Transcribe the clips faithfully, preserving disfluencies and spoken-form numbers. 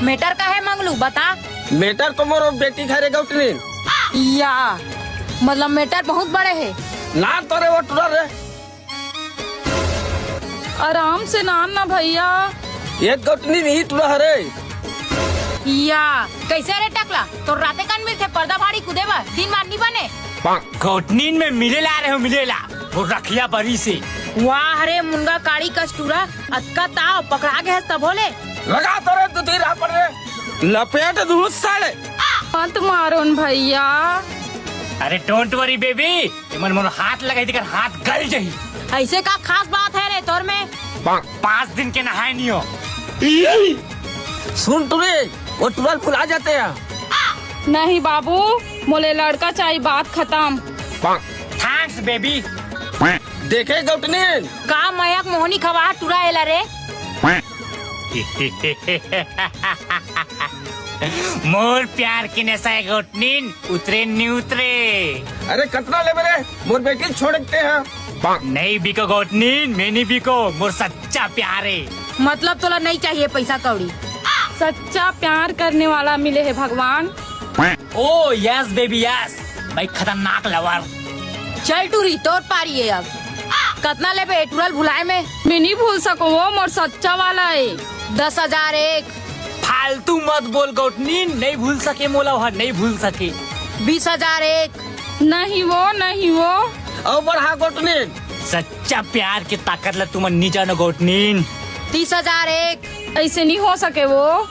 Matter का है मंगलू, बता। मैटर तो मोर बेटी घर है गौटनी। या, मतलब मैटर बहुत बड़े है। ना तो रे वो टुरा रे। आराम से नान ना भैया। ये गौटनी नहीं टुरा हरे। या, कैसे रे टकला? तो राते कान मिलथे पर्दा भाड़ी कूदे बर, दिन बार नी बने। गौटनीन में मिले ला रहे हो, मिले ला। वो रखिया बरी से। वाह रे मुनगा काड़ी कस टुरा, अतका ताव पकड़ा गे हस तभो ले। लगा तो रे दू तीन रापड़ रे। लपेट दू साले। मत मारो न भैया। अरे don't worry baby, एमन मोर हाथ लगाई तेकर हाथ गल जही। ऐसे का खास बात है रे तोर में? पाँच दिन के नहाए नहीं हो। सुन टुरी, वो टुरा ल भुला जाते हैं। नहीं बाबू, मोले लड़का चाहिए, बात खत्म। Thanks baby। देखे गौटनी। का मयक मोहनी खवा टुरा एला रे? मोर प्यार के नशा है गौटनीन, उतरे नी उतरे। अरे कतना लेबे रे, मोर बेटी ल छोड़ देते हैं। नहीं बिको गौटनीन, मैं नहीं बिको, मोर सच्चा प्यार है। मतलब तोला नहीं चाहिए पैसा कौड़ी? सच्चा प्यार करने वाला मिले है भगवान। Oh yes baby yes, मैं खतरनाक lover। चल टूरी, तोर पारी है अब। कतना लेबे ए टुरा ल भुलाए में? मैं नहीं भूल सको, वो मोर सच्चा वाला है। दस हजार एक। फालतू मत बोल गौटनी, नहीं भूल सके मोला, वह नहीं भूल सके। बीस हजार एक। नहीं वो, नहीं वो। और बढ़ा गौटनी। सच्चा प्यार के ताकत ला तुमन नी जानो गौटनी। तीस हजार एक। ऐसे नहीं हो सके वो।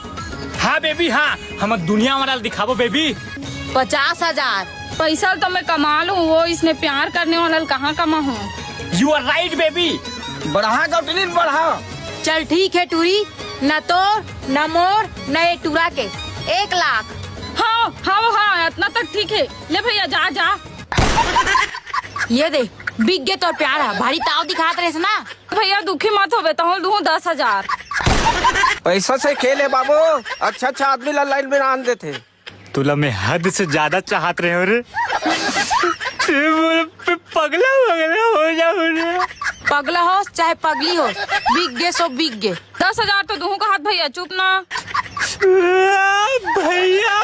हाँ बेबी हाँ, हम दुनिया वाला ल दिखाबो बेबी। पचास हजार। पैसा तो मैं कमा लूँ, वो इसने प्यार करने वाला ल कहाँ कमा हूँ? You are right baby। बढ़ा गौटनी बढ़ा। चल ठीक है टूरी, न तोर, न मोर, न ये टूरा के। एक लाख। हाँ हाँ वो हाँ, इतना तक ठीक है। ले भैया जा जा। ये दे, बिक गे तोर प्यार है, भारी ताव दिखात रहे ना। भैया दुखी मत होबे, तहूँ दूँ दस हजार। पैसा से खेल है बाबू, अच्छा अच्छा आदमी ला लाइन में आन देते। तुला मैं हद से ज्यादा चाहत रहे हो रे। तू मोर पे पगला पगला हो जा रे। पगला हो चाहे पगली हो, बिक गे सो बिक गे। दस हजार तो दूँ कहत भैया, चुप ना। भैया।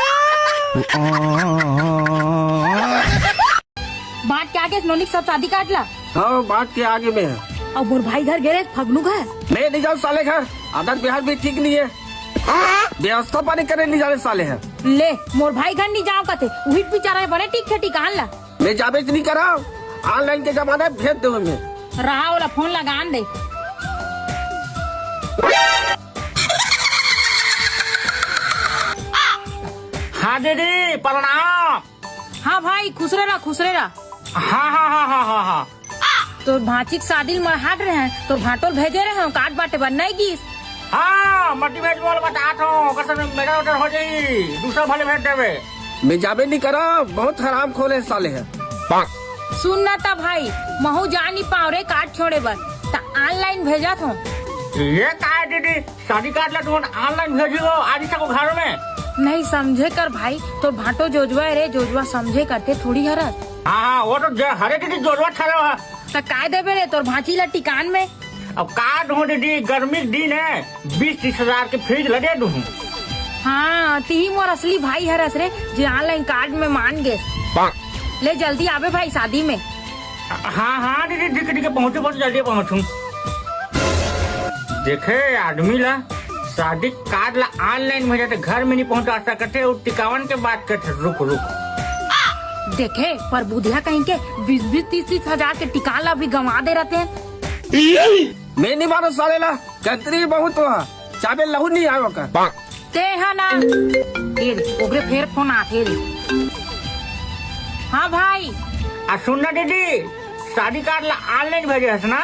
बांट के आगे नोनी के सब शादी काट ला। हाँ, बांट के आगे में है। अब मोर भाई घर गेरे फगनू घर। मैं नहीं जाऊँ साले घर, आदत बिहार भी ठीक नहीं है। व्यवस्था पानी करे नहीं जाने साले है। ले, मोर भाई घर नहीं जाओ कथे, उही बेचारा है बड़े ठीक है ठिकान ला। मैं जाबे नहीं करा, online के जमाना है, भेज दे मैं। रहा वाला फोन लगान दे। हाँ दीदी प्रणाम। हाँ भाई, खुश रह, खुश रह। हाँ हाँ हाँ हाँ हाँ हाँ। तोर भांची के शादी ल मढ़ाट रहे हैं, तोर भांटो ल भेजे रहे हैं, काट बाटे बर नहीं गिस। हाँ, मट्टी भेज बोल बतात हूँ, ओकर संग मेरा order हो जाई, दूसरा भले भेज देवे। मैं जाबे नहीं करा, बहुत हराम खोर है साले है। सुन ना ता भाई, महू जा नहीं पाव रे काट छोड़े बर, ता online भेजत हूँ। ये का है दीदी, शादी कार्ड ला तुमन online भेजी हो, आज तक घर में। नहीं समझे कर भाई, तोर भांटो जोजवा है रे, जोजवा समझे करते थोड़ी हरस। हाँ हाँ, वो तो ज-, हरे दीदी जोजवा ठहरे हो। त काय देबे रे तोर भांची ला टिकान में? अब का दूँ दीदी, गर्मी के दिन है, बीस तीस हजार के फ्रिज ला दे दूँ। हाँ, तिही मोर असली भाई हरस रे, जे online कार्ड में मान गे। ले जल्दी आबे भाई शादी में। हाँ हाँ दीदी, ठीक ठीक पहुँचू, बहुत जल्दी पहुँचू। देखे आदमी ला शादी कार्ड ला online भेजे त घर में नहीं पहुंचा सकते, वो टिकावन के बात करते, रुक रुक। देखे पर बुधिया कहीं के बीस बीस तीस तीस हजार के टिकान ला भी गंवा दे रहते हैं। मैं नहीं मानो साले ला, कतरी बहुत हुआ, चाबे लहू नहीं आयो का। ते हा ना। ए रे, ओकरे फेर फोन आथे रे। हाँ भाई। आ सुन ना दीदी, शादी कार्ड ला online भेजे हस ना?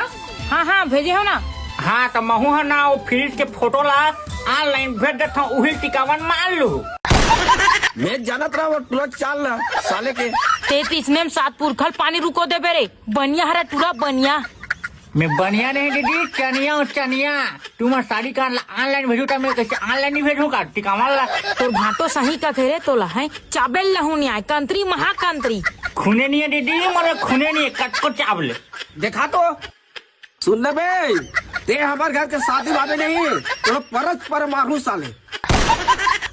हाँ हाँ, भेजे हो ना। हाँ, त महू ह ना वो फ्रिज के फोटो ला online भेज देत हूँ, उही टिकावन मान लू। मैं जानत रहा वो टुरा चाल ला साले के। ते तो इसने में सात पुरखल पानी रुको देबे रे, बनिया हरा टुरा बनिया। मैं बनिया नहीं दीदी, चनिया हूँ, चनिया। तुमन शादी कार्ड ला online भेजू, त मैं कैसे online नहीं भेजूँ का? टिकावन ला। तोर भांटो सही कथे रे, तोला है चाबेल लहू नहीं आए, कंत्री महाकंत्री। खूने नहीं है दीदी, मोर खूने नहीं है, कतको चाबले। देखा तो, सुन ले बे, ते हमार घर के शादी वादे नहीं, तो परच पर मारू साले।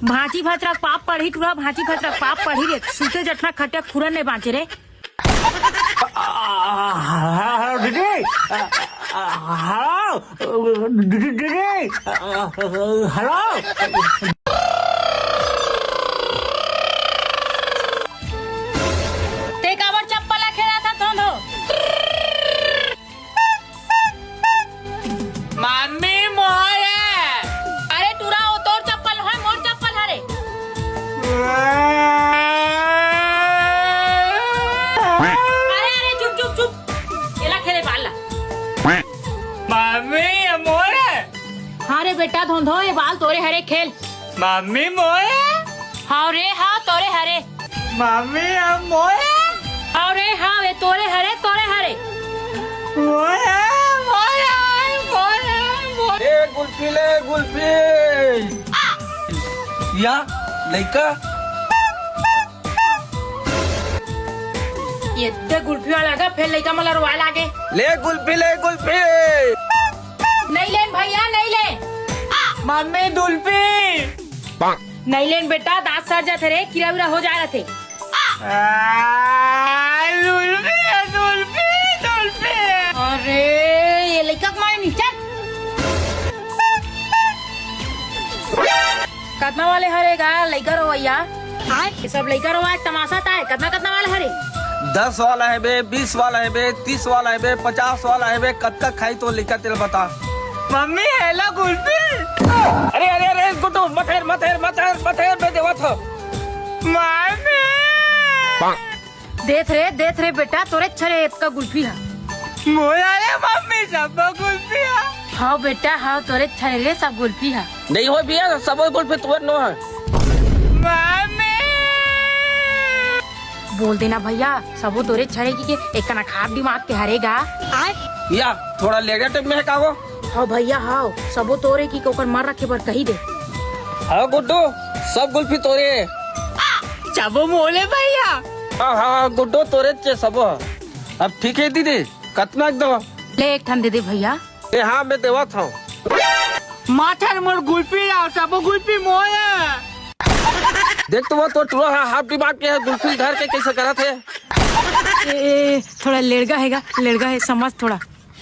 भांची भतरा पाप पढ़ी टूरा, भांची भतरा पाप पढ़ी रे। सूते जठना खटिया खुरन नहीं बांचे रे। आ, आ, आ, दीदी, आ, आ, हेलो, दीदी, दीदी, आ, आ, हेलो। ते काबर चप्पल ला खेला था, धोंधो? मम्मी, मोर हे। अरे टूरा, वो तोर चप्पल है, मोर चप्पल हरे। अरे, अरे, चुप, चुप, चुप। एला खेले बाल ला। मम्मी, ये मोर हे। हाँ रे बेटा धोंधो, ये बाल तोरे हरे, खेल। मम्मी, मोर हे। हाँ रे, हाँ, तोरे हरे। मम्मी, ये मोर हे। हाँ रे, हाँ, ये तोरे हरे, तोरे हरे। मोर हे, मोर हे, मोर हे, मोर हे। ए, गुल्फी ले, गुल्फी। या, लइका। ये ते गुल्फी वाला का, फेर लइका मन ला रोवाय लागे। ले गुल्फी, ले गुल्फी। नहीं लेन भैया, नहीं लेन। मम्मी, दुल्फी। नहीं लेन बेटा, दांत सड़ जाथे रे, कीरा उरा हो जाय रथे। आ, दुल्फी, दुल्फी, दुल्फी। अरे, ये लइका के मारे नहीं, चल। कतना वाले हरे गा लइका रोवइया? ये सब लइका रोवा के तमाशा ताय। कतना, कतना वाला हरे? दस वाला हे बे, बीस वाला हे बे, तीस वाला हे बे, पचास वाला हे बे, कतका खाही तो लइका तेला बता। मम्मी, हेलो गुल्फी। अरे, अरे, अरे, गुड्डू, मत हेर, मत हेर, मत हेर, मत हेर, मैं देवत हूँ। मम्मी। देत रे, देत रे बेटा, तोरे छरे एतका गुल्फी हा। मोला रे मम्मी, सब गुल्फी हा। हाँ बेटा, हाँ, तोरे छरे रे सब गुल्फी हा। नहीं हो भैया, सब गुल्फी तोर नो है। मम्मी। बोल देना भैया, सबो तोरे छरे की के एक कना खाब दिमाग के हरेगा। या, थोड़ा लेगा टाइप में है का वो? हाँ भैया, हाँ, सबो तोरे की के ओकर मर रखे बर कही दे। हाँ गुड्डू, सब गुल्फी तोरे। चाबो मोले भैया। हाँ, हाँ, गुड्डो तोरे चे सबो। अब ठीक है दीदी, कतना एकदम। ले एक ठन दे दे भैया। ए हाँ, मैं देवत हूँ। माथर मोर गुल्फी लाओ, सबो गुल्फी मोले। देख तो वो तो टूरा है, हाफ दिमाग के है, गुल्फी धर के कैसे करत है। ए, ए, थोड़ा लेड़गा हैगा, लेड़गा है, समझ थोड़ा।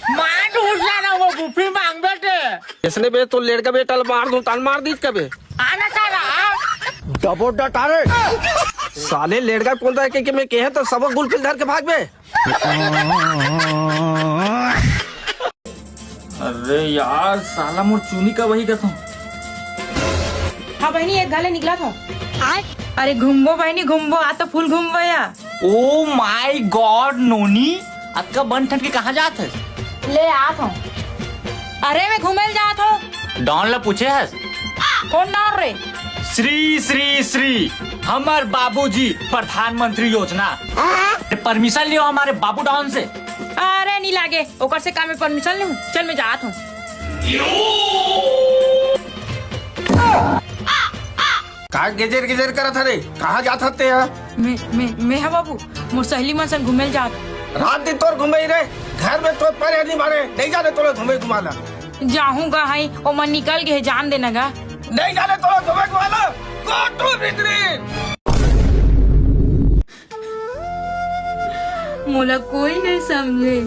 मार दूसरा ना वो गुल्फी मांग बेटे। इसने बे तो लेड़गा बेटा ल मार दूं, ताल मार दीस कबे। आना सारा। डबो डटारे। साले लेड़गा कौन था कि, कि मैं कहे तो सब गुल्फी धर के भाग बे। अरे यार, साला मोर चुनी का वही कसम। हाँ बहनी, एक घाले निकला था। अरे घूमबो बहनी, घूमबो, आ तो फुल घूमबो या। Oh my God, नोनी, अतका बन ठन के कहाँ जात हस? ले आत हूँ। अरे मैं घूमे ल जात हूँ। डॉन ला पूछे हस? कौन डॉन रे? श्री श्री श्री हमर बाबूजी प्रधानमंत्री योजना। परमिशन लियो हमारे बाबू डॉन से। अरे नहीं लागे, ओकर से का मैं परमिशन लूं? चल मैं जात हूँ। का गेजेर गेजेर करत हरे? कहाँ जात हते ह? मैं, मैं, मैं हा बाबू, मोर सहेली मन संग घूमे ल जात। रात दिन तोर घूमे ही रे, घर में तोर पैर नहीं मारे, नहीं जाने तोला घूमे घुमाला। जाहूं गा हई, ओमन निकल गे हे, जान देना गा। नहीं जाने तोला घूमे घुमाला, कोटू भीतरी। मोला कोई नहीं समझे।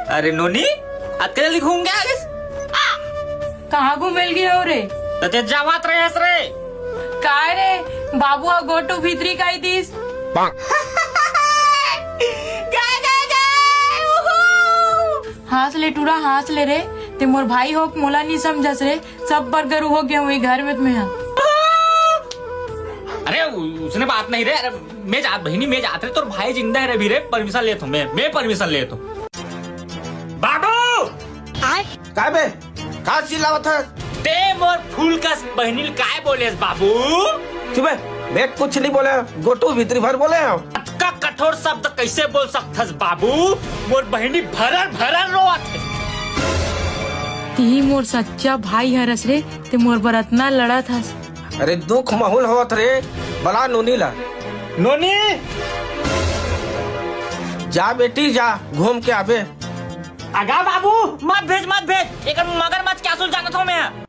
अरे नोनी, अतका जल्दी घूम के आ गेस? कहाँ घूमे ल गे हो रे? त ते जावत रहेस रे। काय रे, बाबू ह गोटू भीतरी कही दिस। गा, गा, गा, उहू। हाँस ले टूरा, हाँस ले रे। ते मोर भाई होके मोला नी समझस रे। सब बरगरू हो गया हूँ ये घर में तुम्हें। अरे उ-, उसने बात नहीं रे। अरे मैं जात बहिनी, मैं जात रे, तोर भाई जिंदा है रे भी रे, परमिशन लेत हूँ मैं, मैं परमिशन लेत हूँ। बाबू! आय? काय बे? का चिल्लावत है? ते मोर फूल कस बहिनी ल काय बोलेस बाबू? चुप बे, मैं कुछ नहीं बोले, गोटू भीतरी भर बोले हैं। अतका कठोर शब्द कैसे बोल सकथस बाबू? मोर बहिनी भरर भरर रोवत हे। तिही मोर सच्चा भाई हरस रे, ते मोर बर अतना लड़त हस। अरे दुख माहौल होत रे, बला नोनी ला। नोनी! जा बेटी जा, घूम के आबे। अगा बाबू, मत भेज, मत भेज, एक मगरमच्छ के आंसू जानत हूँ मैं।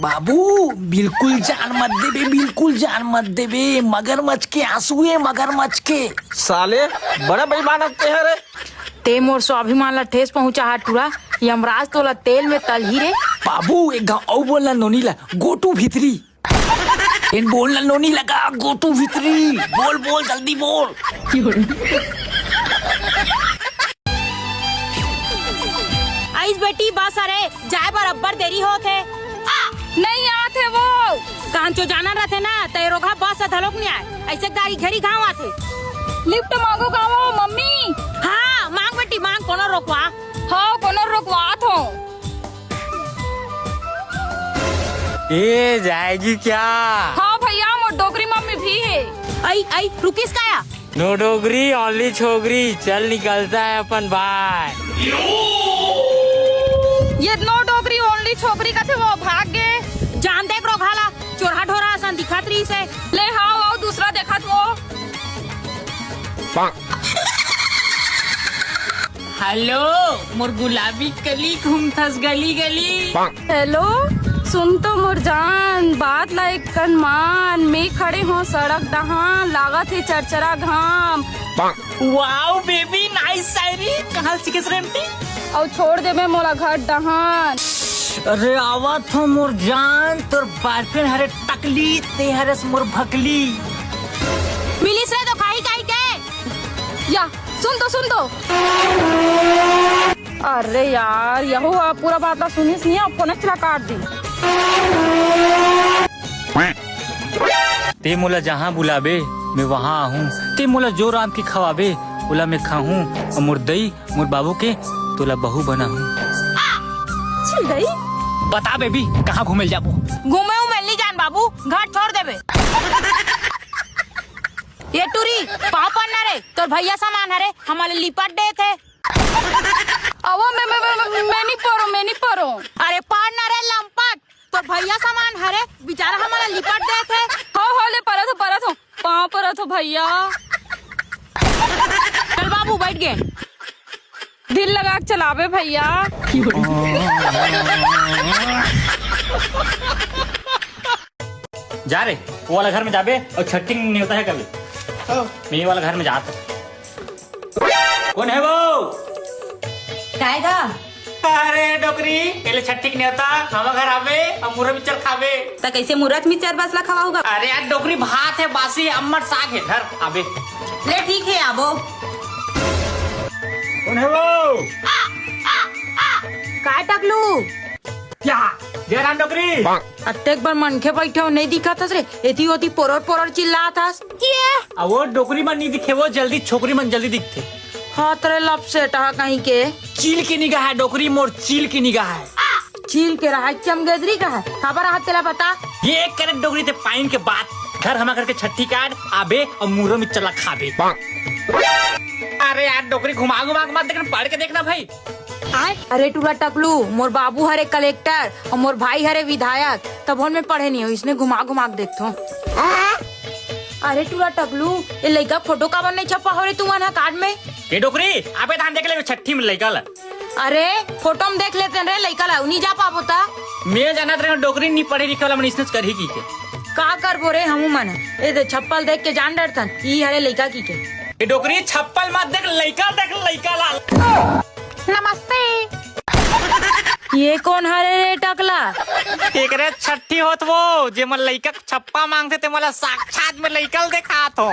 बाबू, बिल्कुल जान मत देबे, बिल्कुल जान मत देबे, मगरमच्छ के आंसू है, मगरमच्छ के। साले, बड़ा बेईमान आदमी है रे। ते मोर स्वाभिमान ला ठेस पहुंचा हा टूरा, यमराज तोला तेल में तलही रे। बाबू, एक घाव अउ बोल ना नोनी ला, गोटू भितरी। इन बोल ना नोनी लगा, गोटू भितरी। बोल, बोल, जल्दी बोल। आइस बेटी, बस अरे, जाए बर अब्बड़ देरी होत हे। आ, नहीं आत हे वो। कांचो जाना रथे ना, तै रोगहा बस ह धलोक नहीं आए। ऐसे गाड़ी घेरी घाव आथे। लिफ्ट मांगो गावो मम्मी। हाँ, मांग बेटी मांग, कोनो रोकवा। हाँ, कोनो रोकवात हो। ए, जाएगी क्या? हाँ भैया, मोर डोकरी मम्मी भी है। आई, आई, रुकिस काया? No डोकरी, only छोकरी, चल निकलता है अपन भाई। ये no डोकरी, only छोकरी कथे वो भाग गे। जान देख रोगहा ला, चोरहा ढोरा असन दिखत रहिस हे। ले हाव, आव दूसरा देखत वो। हेलो, मोर गुलाबी कली घूमथस गली गली। हेलो, सुन तो मोर जान, बात ला एक कन मान। मैं खड़े हों सड़क डहान, लागत हे चरचरा घाम। Wow baby, nice शायरी, कहाँ सीखेस रे aunty? अउ छोड़ देबे मोला घर डहान। अरे आवत हो मोर जान, तोर बॉयफ्रेंड हरे टकली, ते हरेस मोर भकली। मिलिस रे तो खाही खाही के। या, सुन तो, सुन तो। अरे यार, यहू ह पूरा बात ला सुनिस नहीं, अब फोन चला काट दी। ते मोला जहाँ बुलाबे, मैं वहाँ आहूँ। ते मोला जो रांध के खवाबे, ओला मैं खाहूँ। अउ मोर दई, मोर बाबू के, तोला बहू बनाहूँ। छिल गई। बता बेबी, कहाँ घूमे ल जाबो? घूमे उमे ल नहीं जान बाबू, घर छोड़ देबे। ये टूरी, पाँव पड़ना रे, तोर भैया समान हरे, हमला लिपट देथे। अवो मैं, मैं, मैं, मैं, मैं नहीं परो, मैं नहीं परो। अरे पड़ना रे लंपट, तोर भैया समान हरे, बेचारा हमला लिपट देथे। हो, हो, ले परत हो, परत हो, पाँव परत हो भैया। चल बाबू, बैठ गे। दिल लगा के चलावे भैया। जा रे, वो वाला घर में जाबे अउ छट्ठी नेवता हे कर ले। हाँ। मैं ये वाला घर में जात हूँ। कोन हे वो? काय गा? अरे डोकरी, पहले छट्ठी के नेवता, हमर घर आबे अउ मुरत मिक्चर खाबे। त कैसे मुरत मिक्चर बस ला खवाहू गा? अरे यार डोकरी, भात हे, बासी हे, अम्मट साग हे, धर आबे। ले ठीक हे, आबो। कोन हे वो? काय टकलू? क्या? जयराम डोकरी? अतेक बड़ मनखे बइठे हो, नइ दिखत हस रे? एती ओती पोरोर पोरोर चिल्लात हस। अवो डोकरी मन नइ दिखे, वो जल्दी छोकरी मन जल्दी दिखथे। हाँ, तोरे लपसेट हा कहीं के। चील के निगाह हे डोकरी, मोर चील के निगाह हे। चील के रहा चमगेदरी का हे, काबर रहा तेला बता। ये एक करे डोकरी ते पाइन के बात। घर हमा करके छट्ठी काट आबे अउ मुरत मिक्चर ला खाबे। अरे यार डोकरी घुमा घुमा के मत देखना, पढ़ के देखना भाई। अरे टूरा टकलू, मोर बाबू हरे कलेक्टर अउ मोर भाई हरे विधायक, तभोन में पढ़े नहीं हो, इसने घुमा घुमा के देखथो। अरे टूरा टकलू, ये लइका फोटो काबर नहीं छपा हो रे तुमन हा कार्ड में? ये डोकरी, आबे धान देख ले छट्ठी में लइका ला। अरे फोटो में देख लेते रे लइका ला, नहीं जा पाबो ता। मैं जानत रहे डोकरी नहीं पढ़े लिखे वाला मन इसने करही की के। का करबो रे हमू मन, ए दे छप्पल देख के जान डरथन, ई हरे लइका की के। ए डोकरी, छप्पल मत देख, लइका देख, लइका ला। नमस्ते। ये कोन हरे रे टकला? एकरे छट्ठी होत वो, जेमन लइका के छप्पा मांगथे, ते मोला साक्षात में लइका ल देखात हो।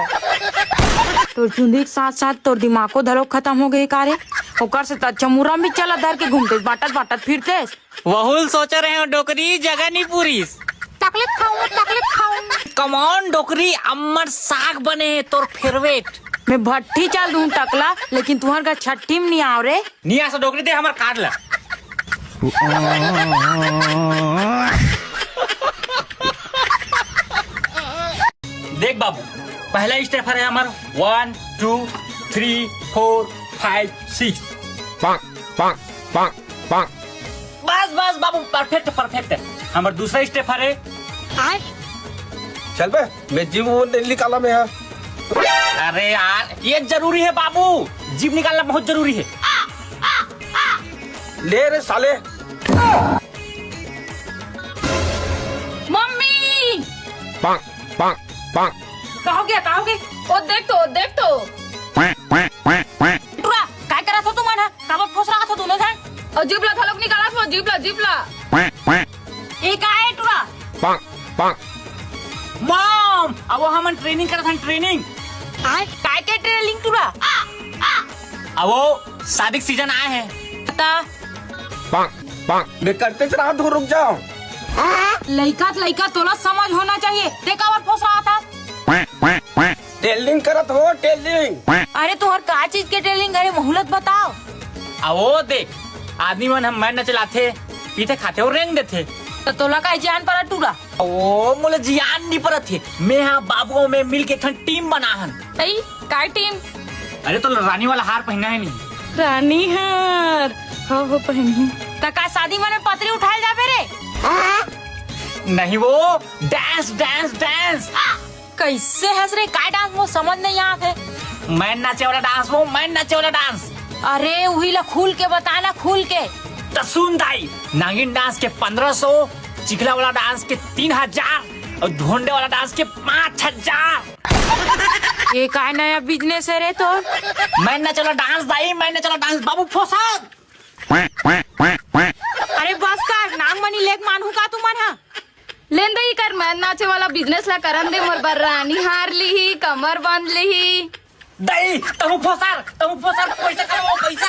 तोर चुंदी के साथ साथ तोर दिमागो धलो खत्म हो गे का रे? ओकर से त अच्छा मुरत मिक्चर ला धर के घूमतेस, बांटत बांटत फिरतेस। वहू ल सोचे रहे हो डोकरी, जगह नहीं पूरिस। चॉकलेट खाऊं, चॉकलेट खाऊं। Come on डोकरी, अम्मट साग बने हे तोर favourite। मैं भट्ठी चल दूं टकला, लेकिन तुहर घर छट्ठी में नहीं आव रे। नहीं आ सो डोकरी, दे हमर कार्ड ला। देख बाबू, पहला stepper हे हमर one, two, three, four, five, six। पाक, पाक, पाक, पाक। बस, बस बाबू, perfect, perfect। हमर दूसरा stepper हे। चल बे, मैं जीभ वो नहीं निकाला मैं यहाँ। अरे यार, ये जरूरी हे बाबू, जीभ निकालना बहुत जरूरी हे। ले रे साले। मम्मी! पाक, पाक, पाक। का हो गया, का हो गया? ओ देख तो, ओ देख तो। टुरा, काय करत हो तुमन ह? काबर फोसरात हो दोनों झन? ओ जीभ ला घलोक निकालत हो, जीभ ला, जीभ ला। ए का हे टुरा? पाक, पाक। मॉम, अब वो हमन ट्रेनिंग करत हन, ट्रेनिंग। आय, काय के ट्रेनिंग टुरा? अब वो शादी के सीजन आए हे। बता। पाक, पाक। मैं करते से रात हो, रुक जाओ। लइका त लइका, तोला समझ होना चाहिए। ते काबर फोसरात हस? टेलिंग करत हो, टेलिंग। अरे तुहर का चीज के टेलिंग? अरे मुहूर्त बताओ। आ वो देख, आदमी मन ह मैंड नचे ल आथे, पीथे खाथे अउ रेंग देथे। त तोला काय जान परा टुरा? ओ मोला जियान नी परत हे। मैं हा बाबू अउ मैं मिल के एक ठन टीम बना हन। तई काय टीम? अरे तो रानी वाला हार पहिना हे नी? रानी हार। हो हो पहिनही। त का शादी मन में पतरी उठाए ल जाबे रे? नहीं वो, डांस डांस डांस। कइसे हस रे? काय डांस? मोर समझ नइ आत हे। मैंड नाचे वाला डांस वो, मैंड नाचे वाला डांस। अरे उही ला खुल के बता ना, खुल के। त सुन दाई, नागिन डांस के पंद्रह सौ, चिखला वाला डांस के तीन हजार अउ ढोंडे वाला डांस के पाँच हजार। ये काय नया बिजनेस हे रे तोर? मैंड नाचे वाला डांस दाई, मैंड नाचे वाला डांस बाबू फोसर। अरे बस कर, नांग मनी लेग मानहू का तुमन ह? लेन दई कर, मैंड नाचे वाला बिजनेस ला करन दे, मोर बर रानी हार लिही, कमर बंद लिही। दई, तहूँ फोसर, तहूँ फोसर, पइसा कमाओ, पइसा।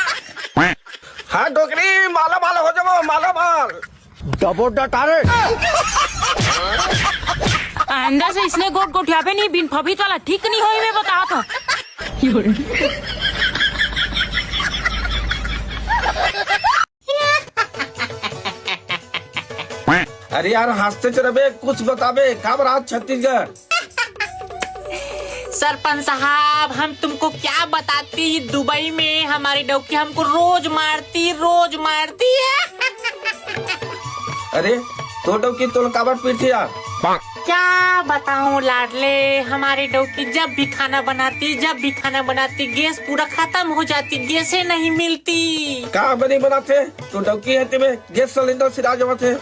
हाँ डोकरी, माला माल हो जाबो, माला माल। डबो डटारे। आइंदा से इसने गोठ गोठियाबे नहीं, बिन फबीत वाला ठीक नहीं होई, मैं बतावत हूँ। अरे यार, हंसते चरबे, कुछ बताबे, का बरात छत्तीसगढ़? सरपंच साहब, हम तुमको क्या बताती, दुबई में हमारी डौकी हमको रोज मारती, रोज मारती है। अरे, तो डौकी तोल काबर पीटती यार? क्या बताऊं लाडले, हमारी डौकी जब भी खाना बनाती, जब भी खाना बनाती, गैस पूरा खत्म हो जाती, गैसे नहीं मिलती। का बनी बनाथे? तो डौकी हे तेमे गैस सिलेंडर सिरा जावत हे।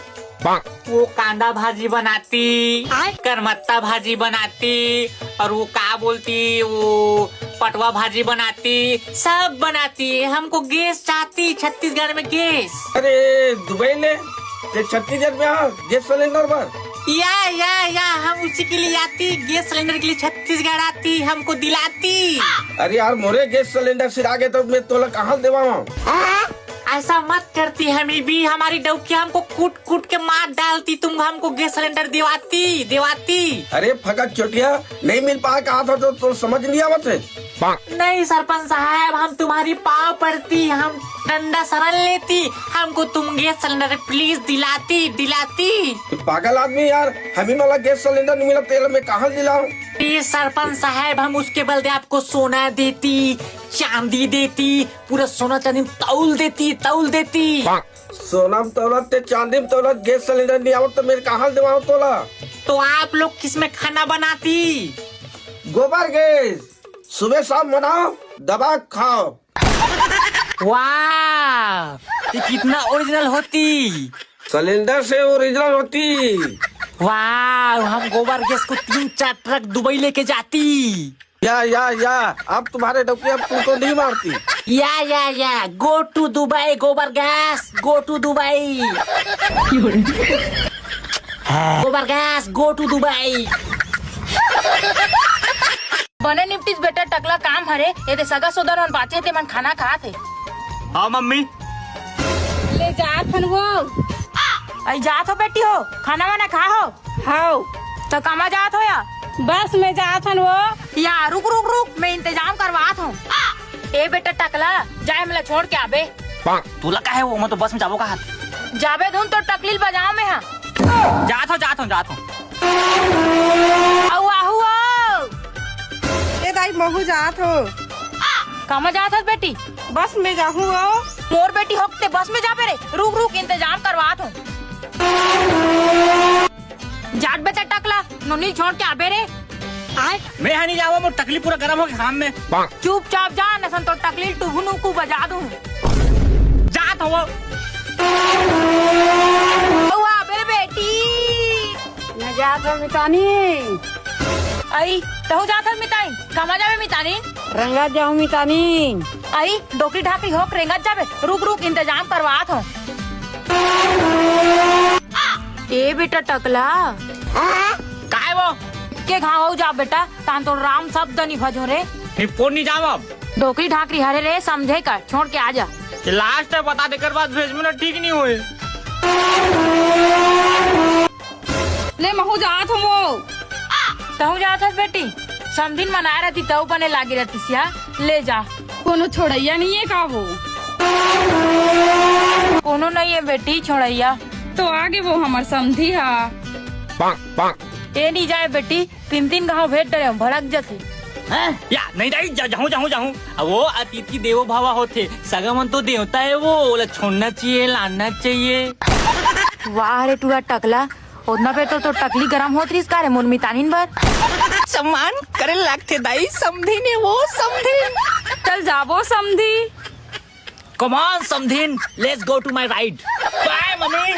वो कांदा भाजी बनाती, करमत्ता भाजी बनाती, और वो का बोलती, वो पटवा भाजी बनाती, सब बनाती। हमको गैस चाहती, छत्तीसगढ़ में गैस। अरे दुबई ले, ते छत्तीसगढ़ में आ गैस सिलेंडर बर। या या या, हम उसी के लिए आती, गैस सिलेंडर के लिए छत्तीसगढ़ आती, हमको दिलाती। अरे यार, मोरे गैस सिलेंडर सिरा गे तो मैं तोला कहाँ देवाऊँ? ऐसा मत करती हमी भी, हमारी डौकी हमको कूट कूट के मार डालती, तुम हमको गैस सिलेंडर दिवाती, दिवाती। अरे फकत चोटिया, नहीं मिल पाए कहा था तो, तो समझ नहीं आवत हे। नहीं सरपंच साहब, हम तुम्हारी पाँव पड़ती, हम डंडा शरण लेती, हमको तुम गैस सिलेंडर प्लीज दिलाती, दिलाती। पागल आदमी यार, हमी मला गैस सिलेंडर नहीं मिला, तेला मैं कहाँ दिलाऊं? प्लीज सरपंच साहब, हम उसके बदले आपको सोना देती, चांदी देती, पूरा सोना चांदी तौल देती, तौल देती। सोना में तौलत ते चांदी में तौलत, गैस सिलेंडर नहीं आवत तो मैं कहाँ देवाऊं तोला? तो आप लोग किस में खाना बनाती? गोबर गैस, सुबह शाम बनाओ, दबा के खाओ। वाह, ये कितना ओरिजिनल होती। सिलेंडर से ओरिजिनल होती। वाह, हम गोबर गैस को तीन चार ट्रक दुबई लेके जाती। या या या, अब तुम्हारे डौकी अब तुमको नहीं मारती। या या या, go to Dubai, गोबर गैस, go to Dubai। गोबर गैस, go to Dubai। बने निपटिस बेटा, टकला काम हरे, एदे सगा सोदर मन बाचे ते मन खाना खात हे। हाँ मम्मी। ले जात हन वो। अई जात हो बेटी हो, खाना वाना खा हो। हाव। तो कामा जात हो या? बस में जात हन वो। या रुक रुक रुक, मैं इंतजाम करवात हूँ। ए बेटा टकला, जाए मला छोड़ के आबे। तोला का है वो, मैं तो बस में जाबो का हाथ। जाबे धुन तो टकलील बजाओ में हा। जात हो, जात हो, जात हो। अउ आहू हो। ए दाई, महू जात हो। कामा जात हस बेटी? बस में जाहूँ हो। मोर बेटी होकते बस में जाबे रे। रुक रुक, इंतजाम करवात हूँ। जात बेटा टकला, नोनी छोड़ के आबे रे। आय। मैं हा नहीं जावा, मोर टकली पूरा गरम हो गया घाम में। चुपचाप जा, नसन तो टकली टुभुनुकु बजा दूँ। जात हो। अउ आबे बेटी। मैं जात हूँ मितानी। अई, तहूँ जात हस मितानी? कहाँ जाबे मितानी? रेंगत जाहूँ मितानी। अई, डोकरी ढाकरी होके रेंगत जाबे। रुक रुक, इंतजाम करवात हूँ। ए बेटा टकला। काय वो? के घाव हो जा बेटा, तान तो राम शब्द नहीं भजो रे। फिर फोन नहीं जाव अब। डोकरी ढाकरी हरे रे, समझे कर, छोड़ के आ जा। ये लास्ट है, बता देकर बाद भेज में ना ठीक नहीं होए। ले महू जात हूँ वो। तहूँ जात हस बेटी? समधिन मनाए रहती तहूँ बने लागी रहती सिया। ले जा। कोनो छोड़ैया नहीं है का वो? कोनो नहीं है बेटी छोड़ैया। तो आगे वो हमर समधी हा। ए नहीं जाए बेटी, तीन तीन घाव भेज डरे, भड़क जथे। हैं? या, नहीं दाई, जा-, जाहूँ, जाहूँ, जाहूँ। अब वो अतिथि देवो भवा होथे, सगा मन तो देवता है वो, ओला छोड़ना चाहिए, लाना चाहिए। वाह रे टूरा टकला, ओतना बेर तो तोर टकली गरम होत रिहिस का रे मोर मितानिन बर? सम्मान करे लागथे दाई, समधिन ए वो, समधिन। चल जाबो समधी। Come on समधिन, let's go to my ride. Bye mummy.